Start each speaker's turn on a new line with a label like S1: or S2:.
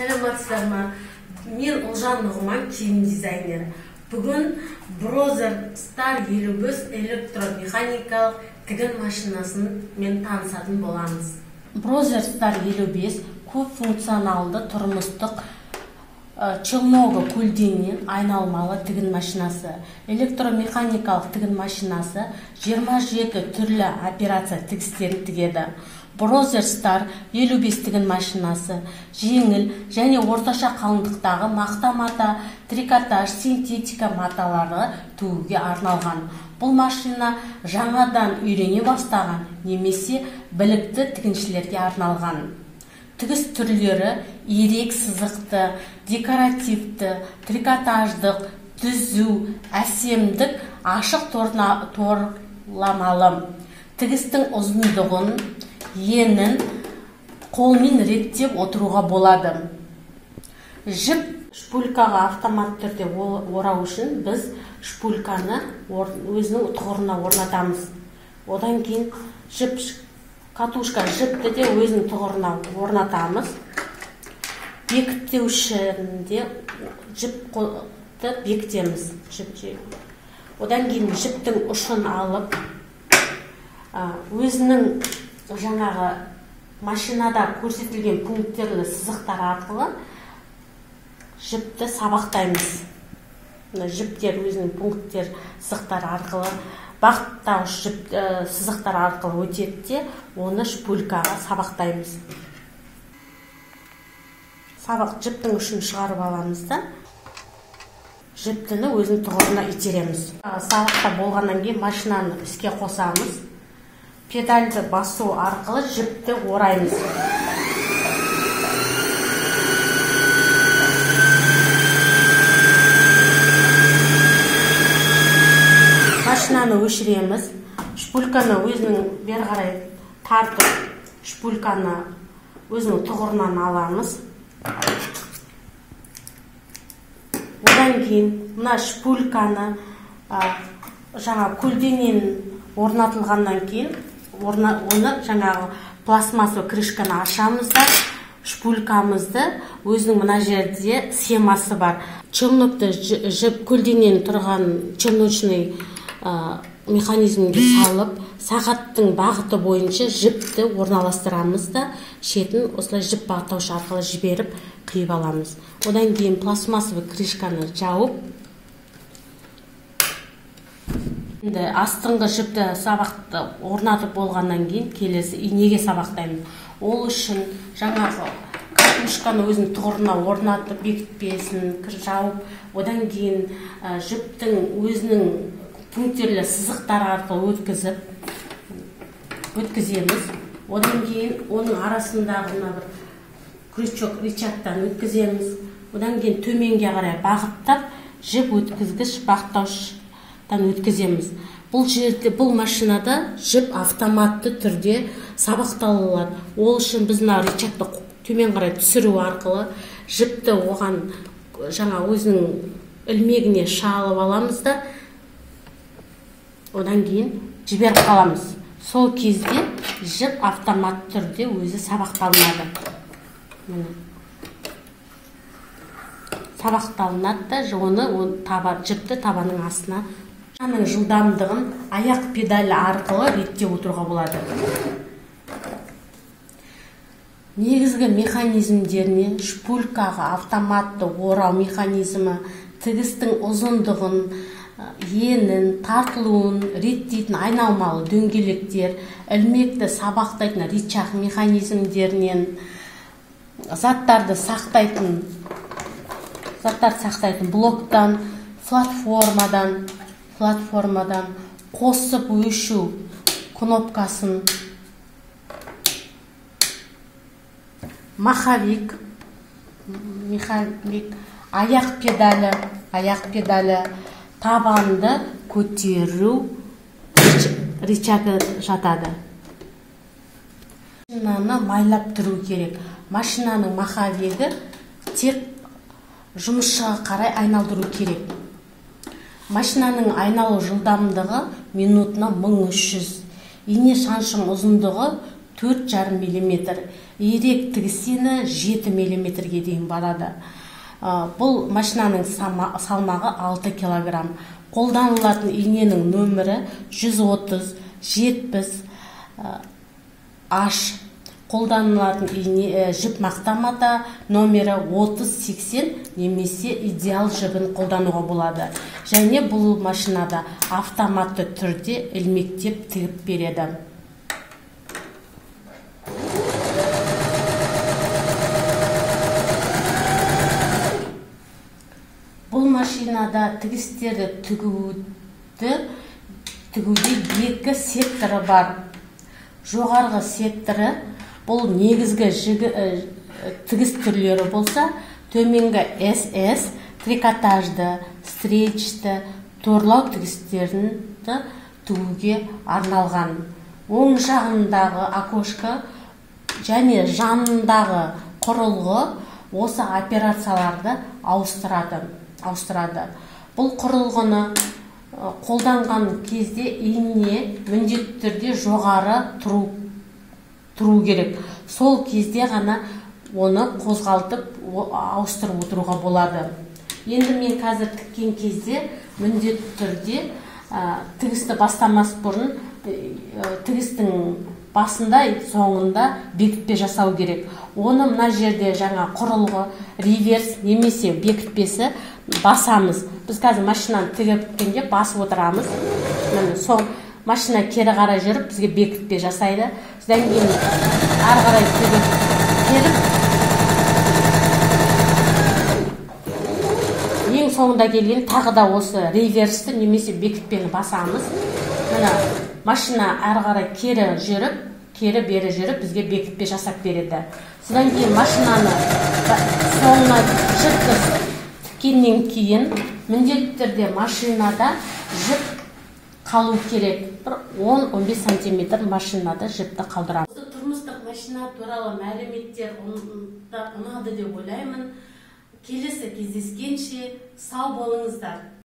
S1: Саламатсыздар ма? Мен Ұлжан Нұғыман, киім дизайнері. Бүгін Brother Star 55 электромеханикалық тігін машинасын мен танысатын боламыз. Brother Star 55 көп функционалды тұрмыстық челногы көлденең айналмалы тігін машинасы. Электромеханикалық тігін машинасы 27 түрлі операция тігістерін тігеді. Brother Star 55 тігін машинасы жеңіл және орташа қалыңдықтағы мақта мата, трикотаж, синтетика маталары тігуге арналған. Бұл машина жаңадан үйрене бастаған немесе білікті тігіншілерге арналған. Тігіс түрлері ирек сызықты, декоративті, трикотаждық, түзу, әсемдік, ашық торламалы. Тігістің ұзындығын, енін қолмен реттеп отыруға болады. Жіп шпулькаға автомат түрде орау үшін біз шпульканы өзінің тұғырына орнатамыз. Одан кейін жіп катушка жіпті де өзінің тұғырына орнатамыз. Бекітеушінде жіпті бекітеміз. Одан кейін жіптің ұшын алып, өзінің жаңағы машинада көрсетілген пунктерлі сызықтар арқылы жіпті сабақтаймыз. Жіптер өзінің пункттер сызықтар арқылы бағыттауыш жіп сызықтар арқылы өтеді де, оны шпулькаға сабақтаймыз. Сабақ жіптің ұшын шығарып аламыз да, жіптіні өзінің тұғырына итереміз. Сабақта болғаннан кейін машинаны іске қосамыз. Педальді басу арқылы жіпті ораймыз. Машинаны өшіреміз. Шпульканы өзінің бері қарай тартып, шпульканы өзінің тұғырынан аламыз. Одан кейін мына шпульканы жаңа көлденең орнатылғаннан кейін оны жаңағы пластмассовый крышканы ашамыз да, шпулькамызды өзінің мына жерде схемасы бар. Челнокты жіп көлденең тұрған челночный механизмге салып, сағаттың бағыты бойынша жіпті орналастырамыз да, шетін осылай жіп бағыттаушы арқылы жіберіп қиып аламыз. Одан кейін пластмассовый крышканы жауып, енді астыңғы жіпті сабақты орнатып болғаннан кейін келесі инеге сабақтаймыз. Ол үшін жаңағы катушканы өзінің тұғырына орнатып, бекітпесін жауып, одан кейін жіптің өзінің пунктерлі сызықтар арқылы өткіземіз. Одан кейін оның арасындағы мына бір крючок рычагтан өткіземіз. Одан кейін төменге қарай бағыттап, жіп өткізгіш бағыттауыштан өткіземіз. Бұл жерде, бұл машинада жіп автоматты түрде сабақталады. Ол үшін біз мына рычагты төмен қарай түсіру арқылы жіпті оған жаңа өзінің ілмегіне шалып аламыз да, одан кейін жіберіп қаламыз. Сол кезде жіп автомат түрде өзі сабақталынады. Міне. Сабақталынады да, оны жіпті табаның астына. Машинаның жылдамдығын аяқ педалі арқылы реттеп отыруға болады. Негізгі механизмдеріне шпулькаға автоматты орау механизмі, тігістің ұзындығын, енін, тартылуын реттейтін айналмалы дөңгелектер, ілмекті сабақтайтын рычаг механизмдерінен, заттарды сақтайтын блоктан, платформадан қосып өшу кнопкасын, маховик, аяқ педалі, табанды көтеру рычагы жатады. Машинаны майлап тұру керек. Машинаның маховигі тек жұмысшыға қарай айналдыру керек. Машинаның айналу жылдамдығы минутына 1300. Ине шаншым ұзындығы 4,5 мм, ирек тігіс ені 7 мм-ге дейін барады. Бұл машинаның салмағы 6 кг. Қолданылатын иненің нөмірі 130 70 H. Қолданылатын ине жіп мақта мата номері 30-80 немесе идеал жібін қолдануға болады. Және бұл машинада автоматты түрде ілмектеп тігіп береді. Бұл машинада тігістерді тігуде екі секторы бар. Жоғарғы секторы бұл негізгі тігіс түрлері болса, төменгі СС трикотажды, стрейчті, торлау тігістерін тігуге арналған. Оң жағындағы окошко және жанындағы құрылғы осы операцияларды ауыстырады. Бұл құрылғыны қолданған кезде ине міндетті түрде жоғары тұру керек. Сол кезде ғана оны қозғалтып, ауыстырып отыруға болады. Енді мен қазір тіккен кезде міндетті түрде тігісті бастамас бұрын тігістің басында, соңында бекітпе жасау керек. Оны мына жерде жаңа құрылғы реверс немесе бекітпесі басамыз. Біз қазір машинаны тігіп біткенде басып отырамыз. Міне сол машина кері қарай жүріп бізге бекітпе жасайды. Содан кейін ары қарай тігіп келіп, ең соңында келген тағы да осы реверсті немесе бекітпені басамыз. Міне машина ары қарай кері жүріп, кері бері жүріп бізге бекітпе жасап береді. Содан кейін машинаны соңына жіпті тіккеннен кейін міндетті түрде машинада жіп қалу керек. Бір 10-15 сантиметр машинада жіпті қалдырамыз. Осы тұрмыстық машина туралы мәліметтер ұнады деп ойлаймын. Келесі кездескенше сау болыңыздар.